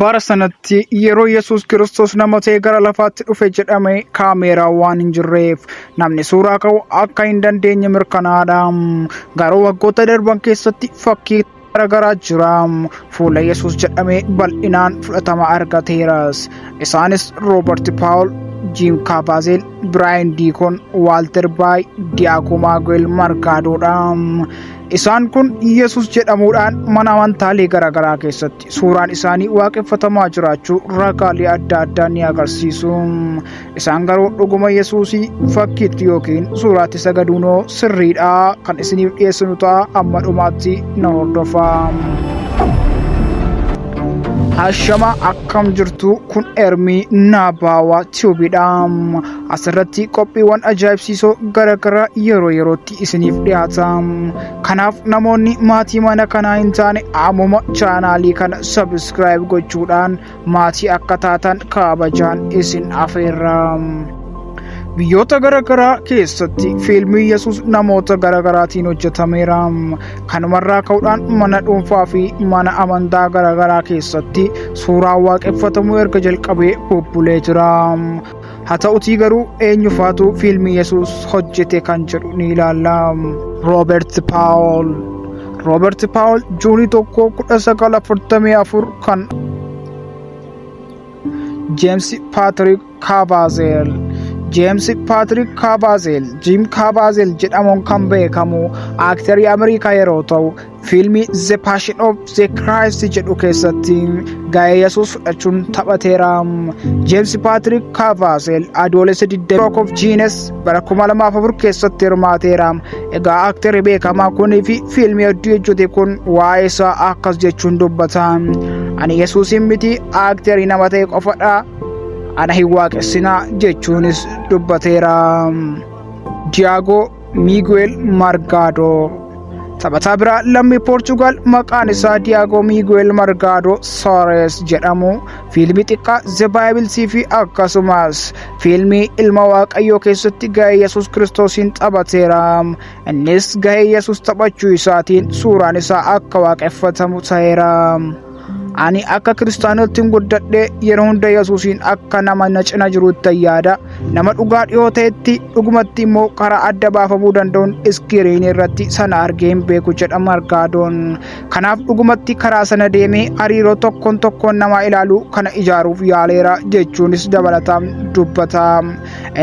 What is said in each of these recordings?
Bara sanatti yeroo Yesuus Kiristoos nama ta'e gara lafaatti dhufe jedhame kaameeraan waan hin jirreef namni suuraa ka'u akka hin dandeenye mirkanaadha. Garuu waggoota darban keessatti fakkii garaagaraa jira. Fuula Yesuus jedhamee bal'inaan fudhatama argateeras. Isaanis Roobert Paawul, Jiim Kaavaazel, Biraayin Diikon, Waalter Baay, Diyaagoo Maaguel Margaadoodha. Isaan kun Yesuus jedhamuudhaan mana amantaalee garaagaraa keessatti suuraan isaanii waaqeffatamaa jiraachuu ragaalee adda addaa ni agarsiisu. Isaan garuu dhuguma Yesuusii fakkiitti yookiin suuraatti sagaduunoo sirriidha kan isiniif dhiyeessinu ta'a amma dhumaatti na hordofaa. Hashama akkam jirtu kun Ermii Naabaawaa Tiyuubidha. Asirratti qophiiwwan ajaa'ibsiisoo garaagaraa yeroo yerootti isiniif dhiyaata. Kanaaf namoonni maatii mana kanaa hin taane ammuma chaanaalii kana subscribe gochuudhaan maatii akka taatan kabajaan isin afeerra. Biyyoota garaagaraa keessatti fiilmii Yesuus namoota garaagaraatiin hojjetameera. Kanumarraa ka'uudhaan mana dhuunfaa fi mana amantaa garaagaraa keessatti suuraan waaqeffatamuu erga jalqabee bubbulee jira. Haa ta'utii garuu eenyufaatu fiilmii Yesuus hojjete kan jedhu ni ilaalla. Roobert Paawul Roobert Paawul Juunii 1 1944 kan Jeems Paatrik Kaavaazel Jeems Paatrik Kaavaazel Jiim Kaavaazel jedhamuun kan beekamu aaktarii Ameerikaa yeroo ta'u fiilmii The Passion of the Christ jedhu keessatti ga'ee Yesuus fudhachuun taphateera. Jeems Paatrik Kaavaazel Adoolessa 20 Rock of Genius bara 2004 keessatti hirmaateera. Egaa aaktarii beekamaa kunii fi fiilmii hedduu hojjete kun waa'ee isaa akkas jechuun dubbata. Ani Yesuusin miti aaktarii nama ta'e qofadha. Ana hin waaqessinaa jechuunis dubbateera. Diyaagoo Miguel Margado Taphataa biraa lammii Poorchugaal maqaan isaa Diyaagoo Miguel Margado Soares jedhamu fiilmii xiqqaa The Bible fi akkasumas fiilmii Ilma Waaqayyoo keessatti ga'ee Yesuus Kiristoosiin taphateera. Innis ga'ee Yesuus taphachuu isaatiin suuraan isaa akka waaqeffatamu ta'eera. Ani akka kiristaanottiin guddadhe yeroo hunda Yesuusiin akka nama na cina jirutti yaada. Nama dhugaa dhiyoo ta'etti dhugumatti immoo karaa adda baafamuu danda'uun iskiriinii irratti sana argee hin beeku jedha Margaadoon. Kanaaf dhugumatti karaa sana deemee hariiroo tokkoon tokkoon namaa ilaaluu kana ijaaruuf yaaleera jechuunis dabalataan dubbata.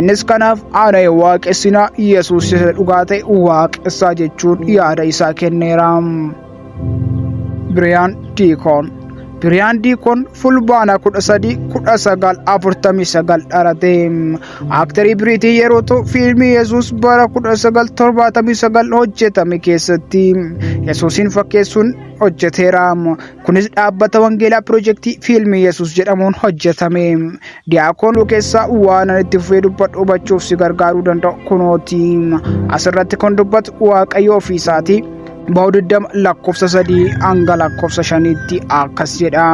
Innis kanaaf ana hin waaqessinaa Yesuus isa dhugaa ta'e waaqessaa jechuun yaada isaa kenneera. Biriyaan Diikoon Biriyaan Diikoon Fulbaana 13 1949 dhalate. Aaktarii Biriitii yeroo ta'u fiilmii Yesuus bara 1979 hojjetame keessatti Yesuusiin fakkeessuun hojjeteera. Kunis dhaabbata Wangeelaa Piroojeektii fiilmii Yesuus jedhamuun hojjetame. Diyaakoon keessaa waan ani itti fufee dubbadhu hubachuuf si gargaaruu danda'u kunooti. Asirratti kan dubbatu Waaqayyo ofiisaati. Ba'uu 20 lakkoofsa 3 hanga lakkoofsa 5tti akkas jedha.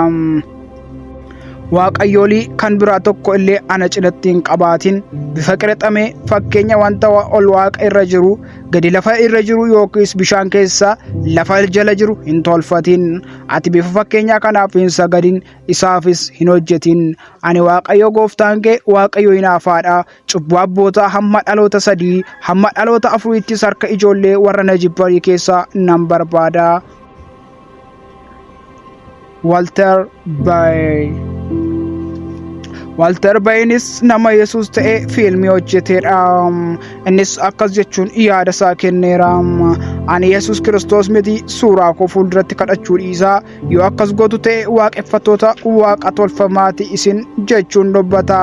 Waaqayyoolii kan biraa tokko illee ana cinatti hin qabaatin bifa qirixamee fakkeenya wanta ol waaqa irra jiru gadi lafa irra jiru yookiis bishaan keessa lafa jala jiru hin tolfatin. Ati bifa fakkeenyaa kanaaf hin sagadin isaafis hin hojjetin. Ani Waaqayyo gooftaan kee Waaqayyo hinaafaadha. Cubbuu abbootaa hamma dhaloota 3 hamma dhaloota 4ttis harka ijoollee warra na jibbanii keessaa nan barbaada. Walter Bay Walter Bayinis nama Yesuus ta'e fiilmii hojjeteedha. Innis akkas jechuun yaada isaa kenneera. Ani Yesuus Kiristoos miti suuraa koo fuulduratti kadhachuu dhiisaa yoo akkas gootu ta'e waaqeffattoota waaqa tolfamaati isin jechuun dubbata.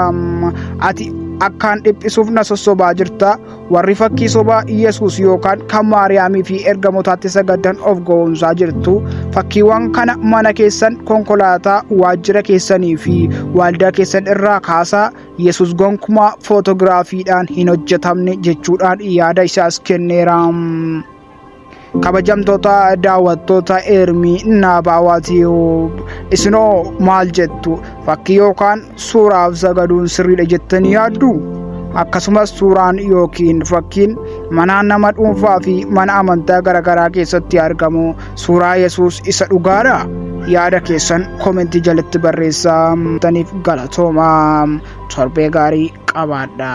Ati akkaan dhiphisuuf na sossobaa jirta. Warri fakkii sobaa Yesuus yookaan kan Maariyaamii fi ergamootaatti sagadan of gowwoomsaa jirtu. Fakkiiwwan kana mana keessan, konkolaataa, waajjira keessanii fi waldaa keessan irraa kaasaa. Yesuus gonkumaa footogiraafiidhaan hin hojjetamne jechuudhaan yaada isaas kenneera. Kabajamtoota daawwattoota Ermii Naabaawaatiif isinoo maal jettu? Fakkii yookaan suuraaf sagaduun sirriidha jettanii yaaddu? Akkasumas suuraan yookiin fakkiin mana nama dhuunfaa fi mana amantaa garaagaraa keessatti argamu suuraa Yesuus isa dhugaadha? Yaada keessan koomentii jalatti barreessaa. Taniif galatooma. Torbee gaarii qabaadha.